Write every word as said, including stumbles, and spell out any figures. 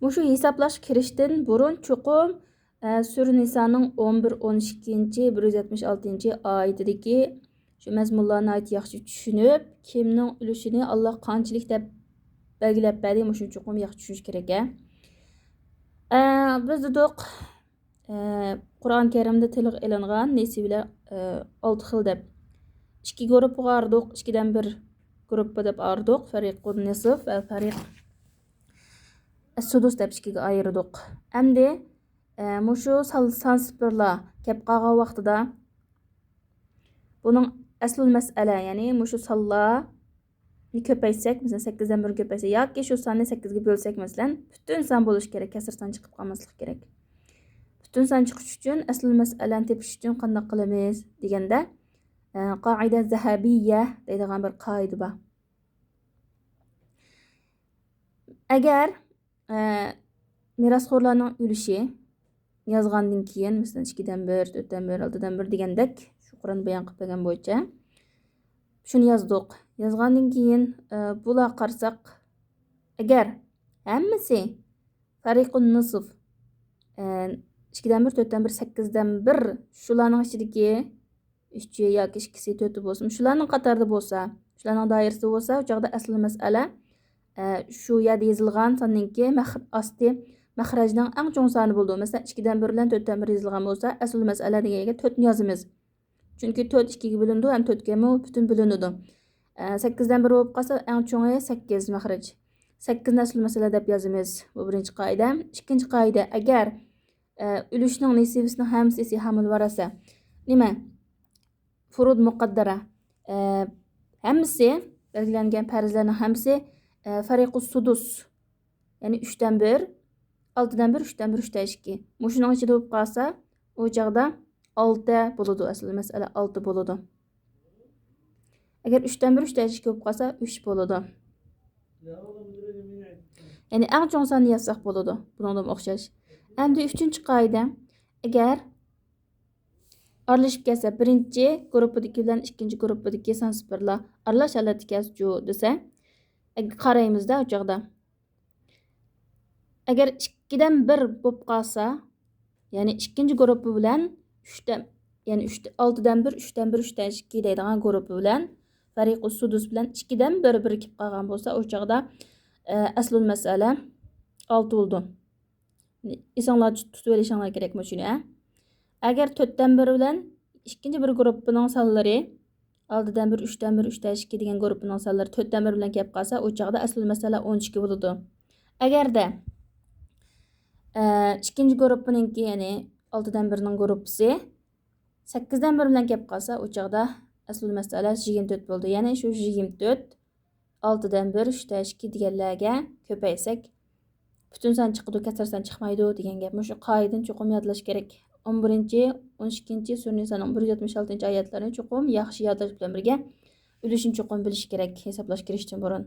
مۇشۇ ھېسابلاشقا كىرىشتىن بۇرۇن چوقۇم، ئە، سۈرە نىسانىڭ ئون بىر، ئون ئىككىنچى، بىر يۈز يەتمىش ئالتىنچى ئايىتىدىكى شۇ مەزمۇنلارنى ناھايىتى ياخشى چۈشىنىپ، كىمنىڭ ئۈلۈشىنى ئاللا قانچىلىك دەپ بەلگىلەپ بەردى، مۇشۇنى چوقۇم ياخشى چۈشىنىش كېرەك، ئە. ئە، بىز دېدۇق، ئە، قۇرئان كەرىمدە تىلغا ئېلىنغان نېسىۋىلەر، ئە، ئالتە خىل دەپ. ئىككى گۇرۇپپىغا ئايرىدۇق، ئىككىدىن بىر گۇرۇپپا دەپ ئايرىدۇق. فەرىقۇن نىسف ۋە فەرىق ئەسسۇدۇس دەپ ئىككىگە ئايرىدۇق. ئەمدى، ئە، مۇشۇ سان، سان سىفىرلار كەپ قالغان ۋاقتىدا بۇنىڭ ئەسلۇل مەسئەلە، يەنى مۇشۇ سانلارنى كۆپەيتسەك، مەسىلەن، سەككىزدىن بىرنى كۆپەيتسەك ياكى شۇ ساننى سەككىزگە بۆلسەك، مەسىلەن، پۈتۈن سان بولۇشى كېرەك، كەسىر سان چىقىپ قالماسلىقى كېرەك. پۈتۈن سان چىقىش ئۈچۈن ئەسلۇل مەسئەلەنى تېپىش ئۈچۈن قانداق قىلىمىز دېگەندە، ئە، قائىدە زەھەبىيە دەيدىغان بىر قائىدە بار. ئەگەر، ئە، مىراسخورلارنىڭ ئۈلۈشى يازغاندىن كېيىن، مەسىلەن، ئىككىدىن بىر، تۆتتىن بىر، ئالتىدىن بىر دېگەندەك، شۇ قۇرئان بايان قىلىپ بەرگەن بويىچە شۇنى يازدۇق. يازغاندىن كېيىن، ئە، بۇلارغا قارىساق، ئەگەر ھەممىسى فەرىقۇن نىسف، ئە، ئىككىدىن بىر، تۆتتىن بىر، سەككىزدىن بىر، شۇلارنىڭ ئىچىدىكى ئۈچى ياكى ئىككىسى، تۆتى بولسۇن، شۇلارنىڭ قاتارىدا بولسا، شۇلارنىڭ دائىرىسىدە بولسا، ئۇ چاغدا ئەسلى مەسئەلە، ئە، شۇ يەردە يېزىلغان ساننىڭكى مەخ-، ئاستى مەخرەجنىڭ ئەڭ چوڭ سانى بولىدۇ. مەسىلەن، ئىككىدىن بىر بىلەن تۆتتىن بىر يېزىلغان بولسا، ئەسلى مەسئەلە دېگەن يەرگە تۆتنى يازىمىز. چۈنكى تۆت ئىككىگە بۆلۈنىدۇ ھەم تۆتكىمۇ پۈتۈن بۆلۈنىدۇ. ئە، سەككىزدىن بىر بولۇپ قالسا، ئەڭ چوڭى سەككىز مەخرەج. سەككىزنى ئەسلى مەسئەلە دەپ يازىمىز. بۇ بىرىنچى قائىدە. ئىككىنچى قائىدە، ئەگەر، ئە، ئۈلۈشنىڭ نېسىۋىسىنىڭ ھەممىسى سىھامۇل ۋاراسە. نېمە؟ فۇرۇد مۇقەددەرە. ئە، ھەممىسى، بەلگىلەنگەن پەرزلەرنىڭ ھەممىسى، ئە، فەرىقۇ سۇدۇس. يەنى ئۈچتىن بىر، ئالتىدىن بىر، ئۈچتىن بىر، ئۈچتىن ئىككى. مۇشۇنىڭ ئىچىدە بولۇپ قالسا، ئۇ چاغدا ئالتە بولىدۇ، ئەسلى مەسئەلە ئالتە بولىدۇ. ئەگەر ئۈچتىن بىر، ئۈچتىن ئىككى بولۇپ قالسا، ئۈچ بولىدۇ. يەنى ئەڭ چوڭ ساننى يازساق بولىدۇ. بۇنىڭدىمۇ ئوخشاش. ئەمدى ئۈچىنچى قائىدە. ئەگەر ئارىلىشىپ كەتسە، بىرىنچى گۇرۇپپىدىكى بىلەن ئىككىنچى گۇرۇپپىدىكى سان سىفىرلار ئارىلاش ھالەتتە كەلسىچۇ دېسە، ئەگەر قارايمىزدا ئۇ چاغدا. ئەگەر ئىككىدىن بىر بولۇپ قالسا، يەنى ئىككىنچى گۇرۇپپا بىلەن ئۈچتە، يەنى ئۈچتە، ئالتىدىن بىر، ئۈچتىن بىر، ئۈچتىن ئىككى دەيدىغان گۇرۇپپا بىلەن فەرىقۇ سۇدۇس بىلەن ئىككىدىن بىر، بىر كېلىپ قالغان بولسا، ئۇ چاغدا، ئە، ئەسلۇل مەسئەلە ئالتە بولىدۇ. ئېسىڭلاردا تۇتۇپ ئېلىشىڭلار كېرەك مۇشۇنى، ئە. ئەگەر تۆتتىن بىر بىلەن ئىككىنچى بىر گۇرۇپپىنىڭ سانلىرى، ئالتىدىن بىر، ئۈچتىن بىر، ئۈچتىن ئىككى دېگەن گۇرۇپپىنىڭ سانلىرى تۆتتىن بىر بىلەن كەپ قالسا، ئۇ چاغدا ئەسلى مەسىلە ئون ئىككى بولىدۇ. ئەگەردە، ئە، ئىككىنچى گۇرۇپپىنىڭكى، يەنى ئالتىدىن بىرنىڭ گۇرۇپپىسى سەككىزدىن بىر بىلەن كەپ قالسا، ئۇ چاغدا ئەسلى مەسىلە يىگىرمە تۆت بولىدۇ. يەنى شۇ يىگىرمە تۆت، ئالتىدىن بىر، ئۈچتىن ئىككى دېگەنلەرگە كۆپەيتسەك، پۈتۈن سان چىقىدۇ، كەسىر سان چىقمايدۇ دېگەن گەپ. مۇشۇ قائىدىنى چوقۇم يادلاش كېرەك. ئون بىرىنچى، ئون ئىككىنچى سۈرە نىسانىڭ بىر يۈز يەتمىش ئالتىنچى ئايەتلىرىنى چوقۇم ياخشى يادلاش بىلەن بىرگە، ئۈلۈشىنى چوقۇم بىلىش كېرەك، ھېسابلاش كىرىشتىن بۇرۇن.